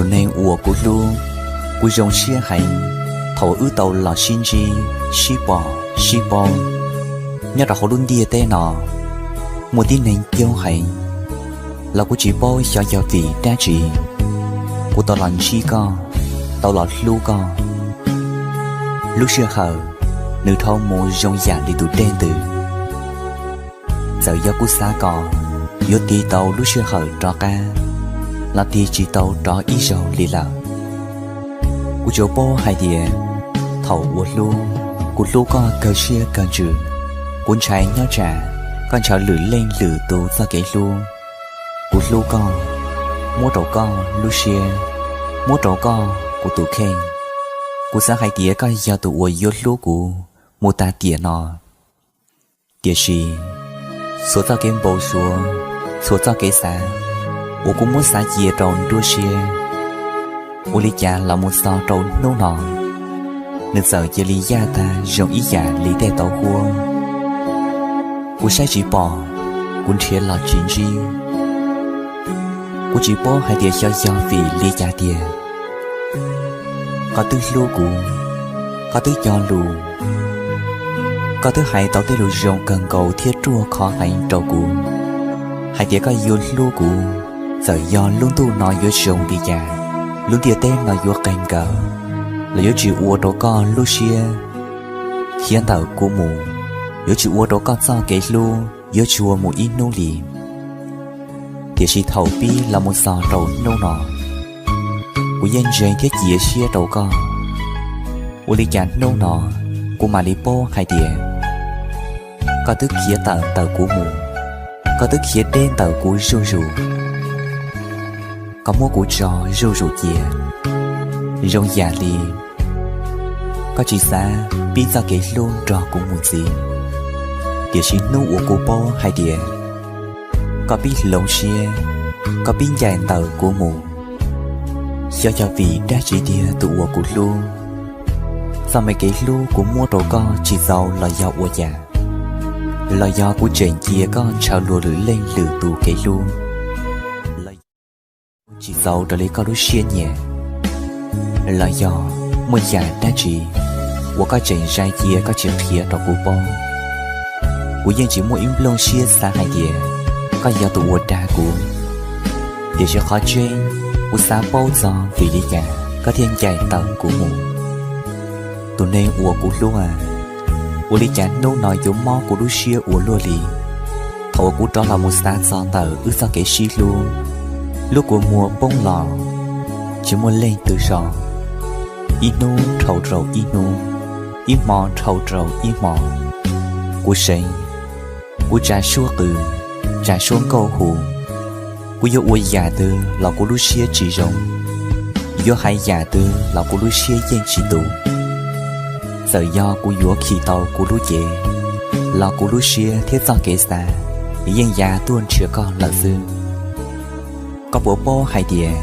Tus neeg uas kuv hlub, kuv zoo siab heev thaum wb tau los sib ntsib, sib pom, sib paub. Nyob rau hauv lub ntiaj teb no, muaj tib neeg coob heev, los kuv tsis paub xyov yog vim dab tsi, kuv tau los ntsib koj, tau los hlub koj. Lub sij hawm, nws dhau mus zoo yam li tus dej ntws. Txawm yog kuv xav kom yuav tig tau lub sij hawm rov qab, los tig tsis tau rov ib zaug li lawm. Kuv tsuas paub hais tias, thaum uas hlub, kuv hlub koj kawg siab kawg ntsws. Kuv ntshai nyob tsam koj ntshaw lwm leej lwm tus txoj kev hlub. Kuv hlub koj, muab rau koj lub siab, muab rau koj kuv tus kheej. Kuv xav hais tias koj yog tus uas yuav hlub kuv mus tag tiam no. Tiam sis, txhua txoj kev npau suav, txhua txoj kev xav uas kuv muab xav cia rau nruab siab, ua li cas los mus txog rau hnub no, nws txawm cia li yaj tag zoo ib yam li tej tauv huab. Kuv saib tsis pom, kuv nrhiav los tsis ntsib. Kuv tsis paub hais tias xyov yog vim li cas tiag. Koj twb hlub kuv, koj twb cog lus, koj twb hais tau tej lus zoo kawg nkaus thiab ruaj khov heev rau kuv, hais tias koj yuav hlub kuv, txawm yog lub ntuj no yuav zoo li cas, lub ntiaj teb no yuav qeeg nkaus, los yuav tsis ua rau koj lub siab khiav ntawm kuv mus, yuav tsis ua rau koj txoj kev hlub yuav tsis ua mus ib hnub li. Tiam sis thaum pib los mus txog rau hnub no, kuv yeej ntseeg thiab cia siab rau koj. Ua li cas hnub no kuv mam li paub hais tias koj twb khiav tawm ntawm kuv mus, koj twb khiav deb ntawm kuv zuj zus. Koj muab kuv tso zuj zus cia, zoo yam li koj tsis xav pib txoj kev hlub nrog kuv mus ntxiv. Tiam sis hnub uas kuv paub hais tias koj pib hloov siab, koj pib ncaim ntawm kuv mus, xyov yog vim dab tsi tiag tus uas kuv hlub. Txoj me kev hlub kuv muab rau koj tsis txaus los yog ua cas, los yog kuv tseem cia koj ntshaw luag lwm leej lwm tus kev hlub, los yog tsis txaus raws li koj lub siab nyiam, los yog muaj yam dab tsi uas koj tseem zais cia koj tsis qhia rau kuv paub. Kuv yeej tsis muaj ib nplooj siab xav hais tias koj yog tus uas dag kuv. Tiam sis qhov tseeb, kuv xav paub txog vim li cas koj thiaj ncaim tawm kuv mus. Tus neeg uas kuv hlub a, ua li cas hnub no yuav mob kuv lub siab ua luaj li? Thaum uas kuv rov los mus xav txog ntawm wb txoj kev sib hlub, lub kua muag poob los, tsis muaj leej twg so. Ib hnub dhau rau ib hnub, ib hmo dhau rau ib hmo, kuv seev, kuv tsa suab qw, tsa suab nkauj hu. Kuv yuav ua yam twg los kuv lub siab tsis zoo, yuav hais yam twg los kuv lub siab yeej tsis tus. Txawm yog kuv yuav khi tau kuv lub cev, los kuv lub siab thiab txoj kev xav yeej ya tuaj nrhiav koj lawm xwb. Koj puas paub hais tias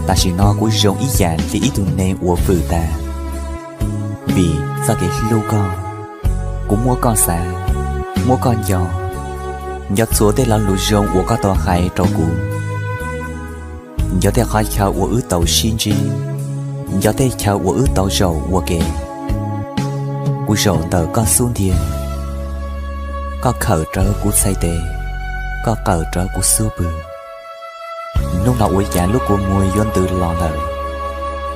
tam sim no kuv zoo ib yam li ib tug neeg uas vwm tas? Vim txoj kev hlub koj, kuv muab koj xav, muab koj nco, nco txhua tej lo lus zoo uas koj tau hais rau kuv, nco tej qhov chaw uas wb tau sib ntsib, nco tej chaw uas wb tau zaum ua ke. Kuv zaum ntawm koj xub ntiag, koj khawm rawv kuv txhais tes, koj qawm rawv kuv xub pwg. Hnub no ua cas lub kua muag yuav ntws los lawm?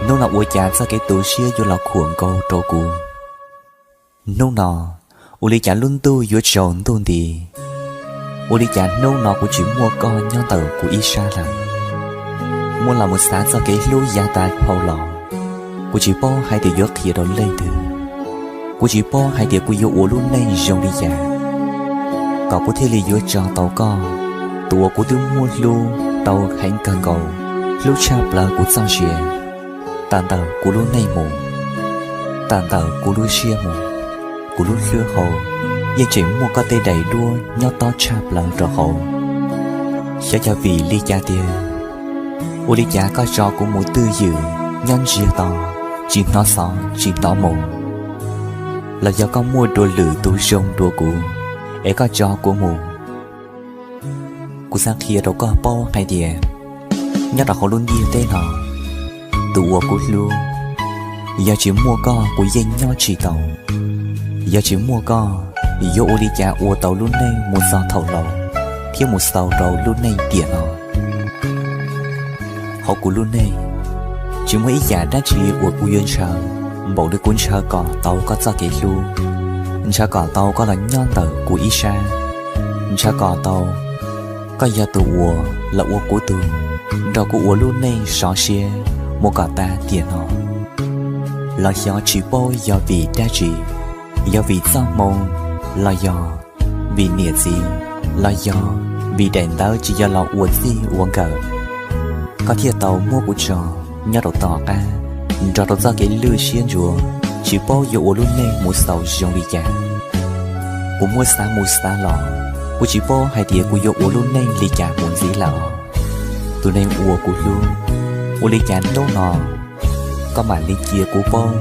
Hnub no ua cas txoj kev tu siab yuav los khuam nkaus rau kuv? Hnub no ua li cas lub ntuj yuav tsaus ntuj nti? Ua li cas hnub no kuv tsis muaj koj nyob ntawm kuv ib sab lawm? Muab los mus xav txoj kev hlub yav tas dhau los, kuv tsis paub hais tias yuav qhia rau leej twg. Kuv tsis paub hais tias kuv yuav ua lub neej zoo li cas, kom kuv thiaj li yuav tso tau koj, tus uas kuv twb muab hlub tau heev kawg nkaus, hlub tshaj plaws kuv txoj sia. Tawm ntawm kuv lub neej mus, tawm ntawm kuv lub siab mus, kuv lub hlwb hau yeej tseem muaj koj tej daim duab nyob tob tshaj plaws rau hauv. Xyov yog vim li cas tiag, ua li cas koj tso kuv mus twj ywm nyob ntsiag to, tsis hnov xov tsis hnov moo, los yog koj muaj dua lwm tus zoo dua kuv, es koj tso kuv mus? Kuv xav qhia rau koj paub hais tias nyob rau hauv lub ntiaj teb no, Tus uas kuv hlub, yog tsis muaj koj kuv yeej nyob tsis tau. Yog tsis muaj koj, yuav ua li cas ua tau lub neej mus txog thaum laus, thiab mus xaus rau lub neej tiam no? Hauv kuv lub neej, tsis muaj ib yam dab tsi uas kuv yuav ntshaw npaum li kuv ntshaw kom tau koj txoj kev hlub, ntshaw kom tau koj los nyob ntawm kuv ib sab, ntshaw kom tau koj yog tus uas los ua kuv tug, nrog kuv ua lub neej sov siab mus kom tas tiam no. Los xyov tsis paub yog vim dab tsi, yog vim txoj hmoo, los yog vim niam txiv, los yog vim daim ntawv tsis yog los ua txij ua nkawm, koj thiaj tau muab kuv tso nyob rau tom qab, nrog rau txoj kev lwj siab ntsuav, tsis paub yuav ua lub neej mus xaus zoo li cas. Kuv muab xav mus xav los, kuv tsis paub hais tias kuv yuav ua lub neej li cas mus ntxiv lawm. Tus neeg uas kuv hlub, ua li cas hnub no koj mam li cia kuv paub?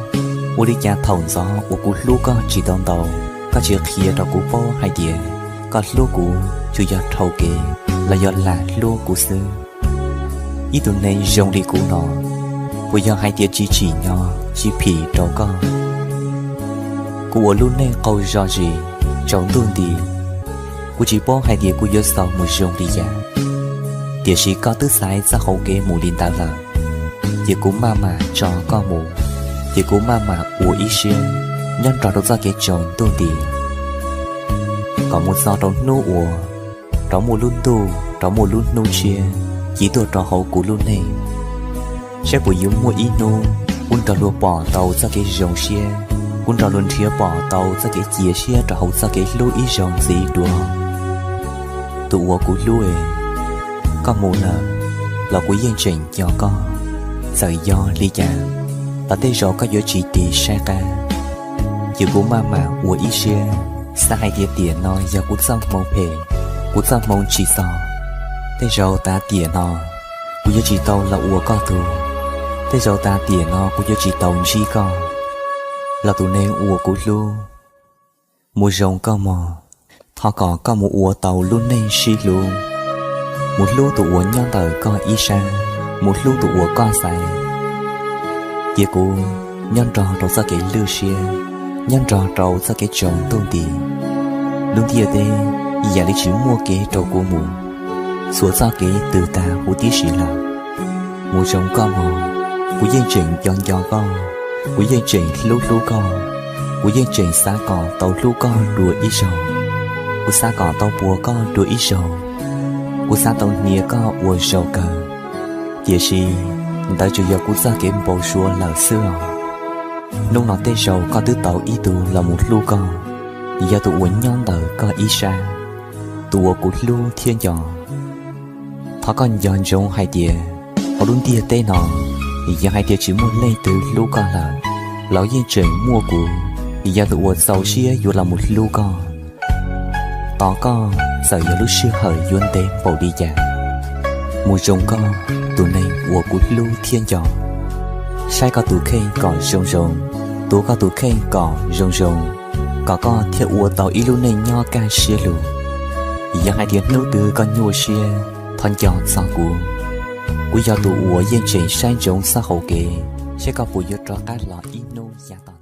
Ua li cas thaum ntxov uas kuv hlub koj tsis tau ntau, koj tsis qhia rau kuv paub hais tias koj hlub kuv tsuas yog dhau kev los yog lam hlub kuv xwb? Ib tug neeg zoo li kuv no, puas yog hais tias tsis tsim nyog tsis phim rau koj? Kuv ua lub neej qaug zog zis, tsaus ntuj nti, kuv tsis paub hais tias kuv yuav xaus mus zoo li cas. Tiam sis koj twb xaiv txoj hau kev mus li ntawd lawm, ces kuv maj mam tso koj mus, ces kuv maj mam ua ib siab nyob nrog rau txoj kev tsaus ntuj nti, kom mus txog rau hnub uas rov muaj lub ntuj, rov muaj lub hnub tshiab ci tuaj rau hauv kuv lub neej, saib puas yuav muaj ib hnub kuv nrog luag pom tau txoj kev zoo siab, kuv nrog luag nrhiav pom tau txoj kev cia siab rau hauv txoj kev hlub ib zaug ntxiv dua. Tus uas kuv hlub e, koj mus lawm los kuv yeej tseem nco koj. Txawm yog li cas los tej zaum koj yuav tsis tig saib qab, ces kuv maj mam ua ib siab, xav hais tias tiam no yog kuv txoj hmoo phem, kuv txoj hmoo tsis txog. Tej zaum tas tiam no kuv yuav tsis tau los ua koj tug, tej zaum tas tiam no kuv yuav tsis tau ntsib koj. Los tus neeg uas kuv hlub, mus zoo koj mog, thov kom koj mus ua tau lub neej sib hlub, mus hlub tus uas nyob ntawm koj ib sab, mus hlub tus uas koj xaiv. Cia kuv nyob nrog rau txoj kev lwj siab, nyob nrog rau txoj kev tsaus ntuj nti. Lub ntiaj teb yam li tsis muaj kev rau kuv mus, txhua txoj kev twb tag huv tib si lawm. Mus zoo koj mog, kuv yeej tseem nco nco koj, kuv yeej tseem hlub hlub koj, kuv yeej tseem xav kom tau hlub koj dua ib zaug, kuv xav kom tau puas koj dua ib zaug, kuv xav tau hnia koj ua zaus kawg. Tiam sis ntawd tsuas yog kuv txoj kev npau suav lawm xwb os. Hnub no tej zaum koj twb tau ib tug los mus hlub koj, yog tus uas nyob ntawm koj ib sab, tus uas kuv hlub thiab nco. Thov koj nco ntsoov hais tias hauv lub ntiaj teb no, yog hais tias tsis muaj leej twg hlub koj lawm, los yeej tseem muaj kuv, yog tus uas txaus siab yuav los mus hlub koj. Tos koj txawm yog lub sij hawm yuav ntev npaum li cas. Mus zoo koj, tus neeg uas kuv hlub thiab nco. Saib koj tus kheej kom zoo zoo, tuav koj tus kheej kom zoo zoo, kom koj thiaj ua tau ib lub neej nyob kaj siab lug. Yog hais tias hnub twg koj nyuaj siab, thov nco txog kuv. Kuv yog tus uas yeej tseem saib ntsoov txoj hau kev, saib koj puas yuav rov qab los ib hnub yav tom